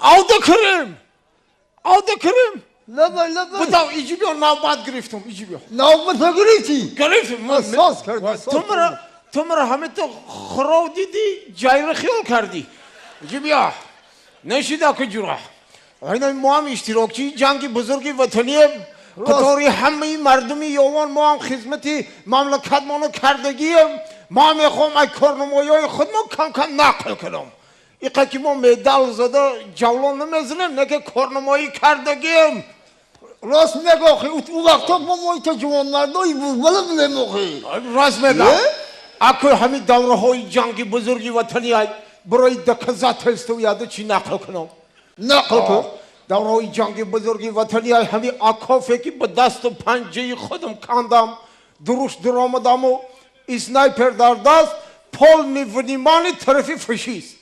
Авдукарим, Авдукарим. Лабай, лабай. Будав иҷи биё, навбат гирифтум, иҷи биё. Навбат гирифтӣ? Гирифтум. Соз кардӣ. Ту мара ҳамин ту хуров дидӣ, ҷайра хиёл кардӣ. Иҷи биё. Нешида ки ҷура. Айна мо ҳам иштирокчии ҷанги бузурги ватанием. Қатори ҳамаи мардуми Ёвон мо ҳам хизмати мамлакатмону кардагием. Мо мехоҳам ай корнамоиҳои худмо кам-кам нақл кунам. Иқа ки мо медал зада ҷавлон намезанем, не ки корнамоӣ кардагием. Рост мегӯ, охи, ӯ вақто мо моита ҷавонмардои бузбала будем, охи. Рост мегӯ. Аку ҳамин давраҳои ҷанги бузурги ватанӣ ай барои доказательство яда чӣ нақл кунам? Нақл кун. Давраҳои ҷанги бузурги ватанӣ ай ҳамин акофе ки ба дасту панҷаи худам кандам, дуруш дуромадаму снайпер дар даст, полный внимание тарафи фашист.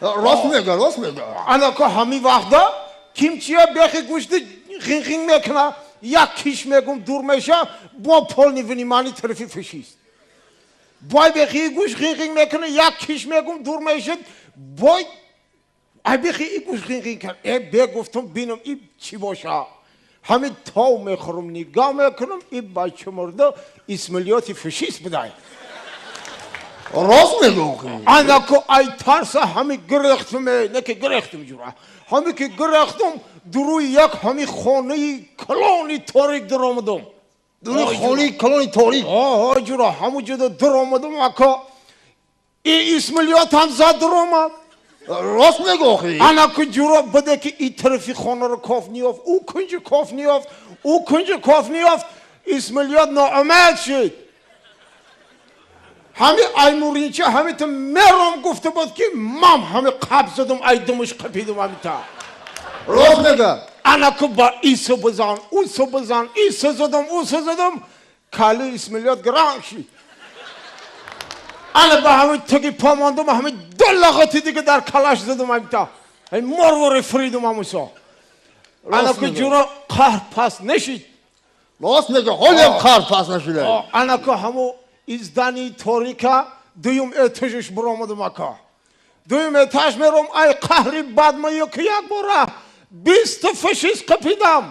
Рост мегӯ, рост мегӯ. Анако ҳамин вақта ким чия бехи гӯшти ғин-ғин мекуна, як киш мегум дур меша, бо полный внимание тарафи фашист. Бой бехи гӯш ғин-ғин мекуна, як киш мегум дур мешад, бой ай бехи и гӯш ғин-ғин кард. Э, бе гуфтум бинам и чӣ боша. Ҳамин тов мехӯрам, нигоҳ мекунам, и бача мурда исмилиёти фашист будай. Рост мегӯ, охи. Анако ай тарса ҳами гирехтум, не ки гирехтум ҷура. Ҳами ки гирехтум, дуруи як ҳами хонаи калони торик дуромадум. Дуруи хонаи калони торик? Ҳо, ҷура, ҳамун ҷуда дуромадум, ако и исмилиёт ҳам зад дуромад. Рост мегӯ, охи. Анако ҷура буде ки и тарафи хонаро коф ниёфт, ӯ кунҷи коф ниёфт, ӯ кунҷи коф ниёфт, исмилиёт ноумед шуд. Ҳами аймуринча ҳами ту мером гуфта буд ки мам ҳами қаб задум, ай думуш қапидум ҳами та. Рост мегӯ. Анаку ба исо бизан, усо бизан, исо задум, усо задум, кали исмилиёт гранг шид. Ана ба ҳами туги по мондум, ҳами ду лағати дига дар калаш задум ҳами та. Ай морвори фуридум ҳамусо. Анаку ҷуро қаҳр пас нешид. Рост мегӯ, ҳолиам қаҳр пас нашуда. Анаку ҳаму издани торика дуюм этажиш буромадум ака. Дуюм этаж мером, ай қаҳри бадмаю ки як бора 20 фашист қапидам.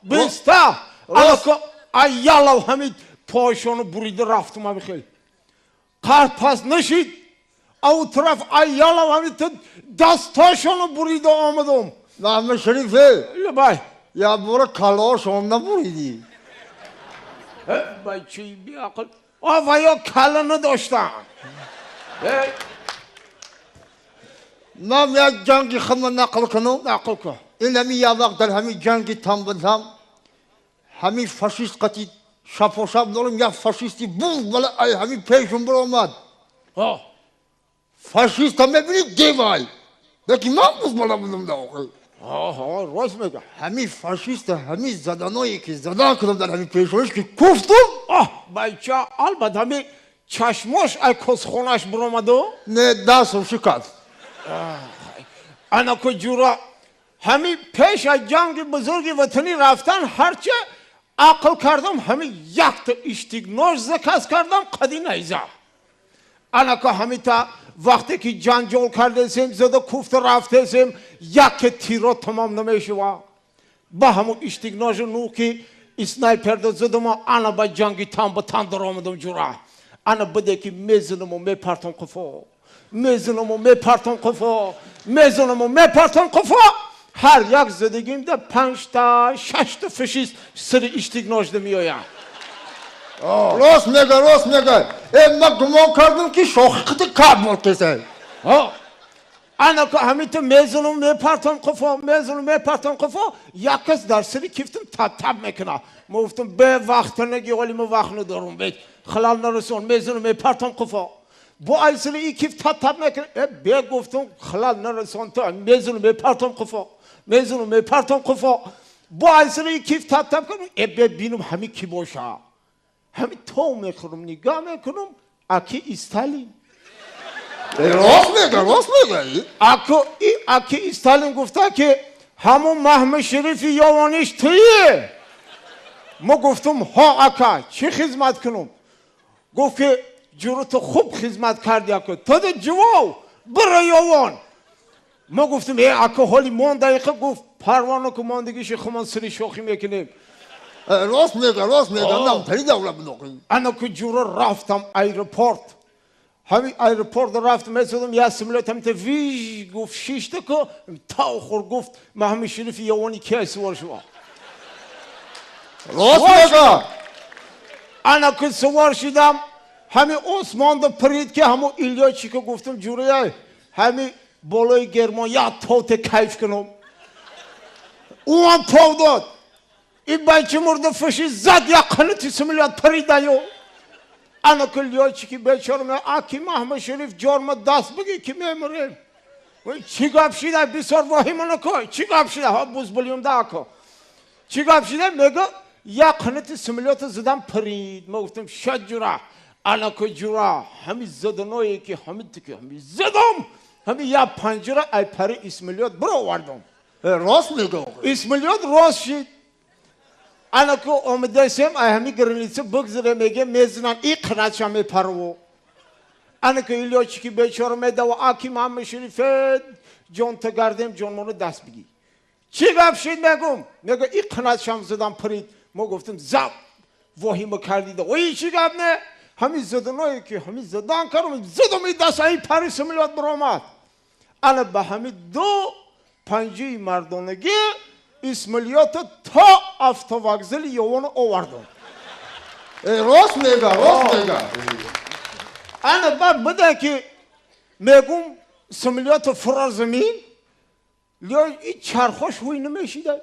20. Анаку ай ялав ҳамин пойшону бурида рафтум ҳами хел. Қаҳр пас нашид. Ав тараф ай ялав ҳамин дастошону бурида омадум. Маҳмад Шарифе. Лабай. Як бора каллаошон набуридӣ. Бачаи беақл. А вая калла надоштам. Ман як ҷанги худро нақл кунам. Нақл кун. Ин ҳамин як вақт дар ҳамин ҷанги тамбатам ҳамин фашист қати шапошап дорам, як фашисти буз бала ай ҳамин пешум биромад. Фашиста мебинӣ девай. Лекин ман бузбала будам да охи. Ҳо, рост мегӯ. Ҳамин фашиста ҳамин заданое ки задан кунам дар ҳамин пешониш ки куфтум. Оҳ, бача, албат ҳамин чашмош ай косхонаш биромаду? Не, дастам шикаст. Анаку ҷура ҳамин пеш аз ҷанги бузурги ватанӣ рафтан ҳарче ақл кардам, ҳамин якта иштигнош заказ кардам қади найза. Анаку ҳамита вақте ки ҷанҷол кардесем, зада куфта рафтесем, яке тиро тамом намешава. Ба ҳамун иштигножу нуки снайперда задама, ана ба ҷанги тан ба тан даромадам ҷура. Ана буде ки мезанаму мепартам қуфо, мезанаму мепартам қуфо, мезанаму мепартам қуфо. Ҳар як задагимда 5та, 6та фашист сари иштигножда меояд. Рост мегӯ, рост мегӯ. Э, ман гумон кардам ки шохи қити каб муртеса. Анаку ҳамин ту мезанам мепартам қуфо, мезанам мепартам қуфо, як кас дар сари кифтам тап-тап мекунад. Ма гуфтам бе вақта наги, оли ма вақт надорам, бе халал нарасон, мезанам мепартам қуфо. Бо ай сари и кифт тап-тап мекунад. Э, бе гуфтам халал нарасон, ту мезанам мепартам қуфо, мезанам мепартам қуфо. Бо ай сари и кифт тап-тап кунам, э, бе бинам ҳамин ки боша. Ҳамин то мехӯрам, нигоҳ мекунам, аки Сталин. Рост мегӯ, рост мегӯ. Аку и аки Сталин гуфта ки ҳамун Маҳмад Шарифи Ёвониш туе. Мо гуфтум ҳо ака, чӣ хизмат кунам? Гуфт ки ҷуру ту хуб хизмат кардӣ аку. Ту ҷувов, бира Ёвон. Мо гуфтем э ака ҳоли мон дақиқа гуфт парвона ку мондагиши хумон сири шохӣ мекунем. Рост мега, рост мега, нам тари давла буноқи. Ана ку ҷура рафтам аэропорт. Ҳамин аэропорт рафтам месудам я самолёт ҳамта виж гуфт шишта ку тав хур гуфт Маҳмад Шариф явони ки сувор шуд. Рост мега. Ана ку сувор шудам ҳамин осмонда парид ки ҳамон Ильёчика гуфтам ҷурая ҳамин болои Гермон як тоте кайф кунам. Ӯ ҳам пов дод. Ин бача мурда фашист зад як қанати самолёт паридаю. Ана ку лётчики бечора ме аки Маҳмад Шариф ҷорма даст бигӣ ки мемирем. Чӣ гап шида бисёр воҳима накун. Чӣ гап шида? Ҳа буз булюмда ака. Чӣ гап шида? Мега як қанати самолёта задам парид. Ма гуфтам шад ҷура. Ана ку ҷура ҳамин заданое ки ҳамин тики ҳамин задам. Ҳамин як панҷара ай пари исмилёт бировардам. Рост мега. Исмилёт рост шид. Ана ку омадасем ай ҳамин граница бигзаре меге мезанан и қанатша мепарво. Ана ку Илёчики бечора медава аки Маҳмад Шарифе ҷон та гардем ҷонмоно даст бигӣ. Чӣ гап шид мегум? Мега и қанатшам задам парид. Мо гуфтем зап воҳима кардида. Ой чӣ гап не? Ҳамин заданое ки ҳамин задан кардам задам и даст ай пари самолёт биромад. Ана ба ҳамин ду панҷаи мардонагӣ исмилёта то автовокзали Ёвона овардам. Рост мега, рост мега. Ана баъд буда ки мегум самолёта фурор замин лё и чархош ҳуй намешида.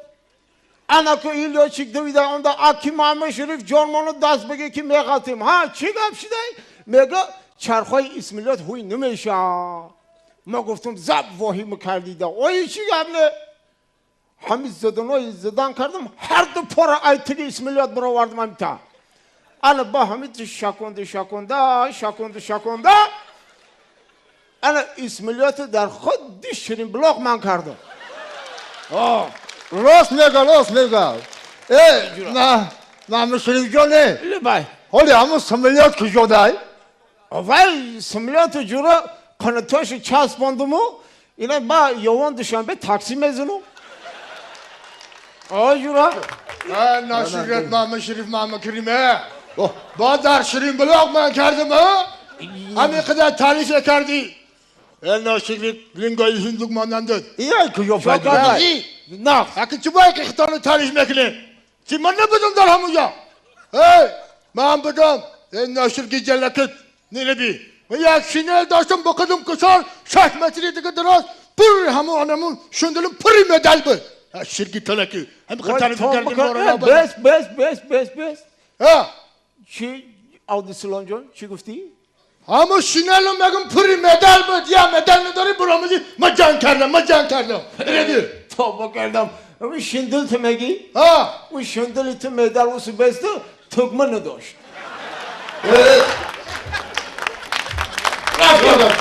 Ана ку ин лётчик давида онда аки Маҳмад Шариф ҷонмоно даст бигӣ ки меғалтем. Ҳа чӣ гап шида? Мега чархои исмилёт ҳуй намеша. Ма гуфтам зап воҳима кардида. Ой чӣ гап не? Ҳамин заданои задан кардам ҳар ду пора айтиги исмилёт бировардам ҳамита. Ана ба ҳамин шаконда шаконда шаконда шаконда ана исмилёта дар худи Ширинбулоқ ман кардам. Рост мега, рост мега. Э, на, Маҳмад Шариф ҷоне. Либай. Ҳоли ҳамон самолёт куҷодай? Вай самолёту ҷура қанатоши часпондуму ина ба Ёвон Душанбе такси мезанум. Ой ҷура. Ношират Маҳмад Шариф Маҳмад Кариме. Бо дар Ширинбулоқ ман кардам, ҳа? Ҳамин қадар таъриф кардӣ. Ноширик лингои ҳиндук монандад. Ия куҷо пайдо? На. Аки чӣ бояд ки хитони таъриф мекунем? Чӣ ман набудам дар ҳамонҷо? Эй, ман будам. Ноширки ҷалакит ненаби. Ман як шинел доштам бо қадам кушор 6 метри дига дароз пур ҳамон анамун шундилим пури медал буд. Ширки талаки. Ҳам таъриф кардем. Бес, бес, бес, бес, бес. Ҳа. Чӣ Абдусалом ҷон, чӣ гуфтӣ? Ҳамон шинелум мегум пури медал буд. Я медал надорӣ буромадӣ. Ман ҷанг кардам, ман ҷанг кардам. Ненаби. Тавба кардам. Ӯ шиндил ту мегӣ? Ҳа. Ӯ шиндили ту медал усу бесту тугма надошт.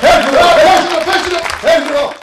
Пешина, пешина, пешина.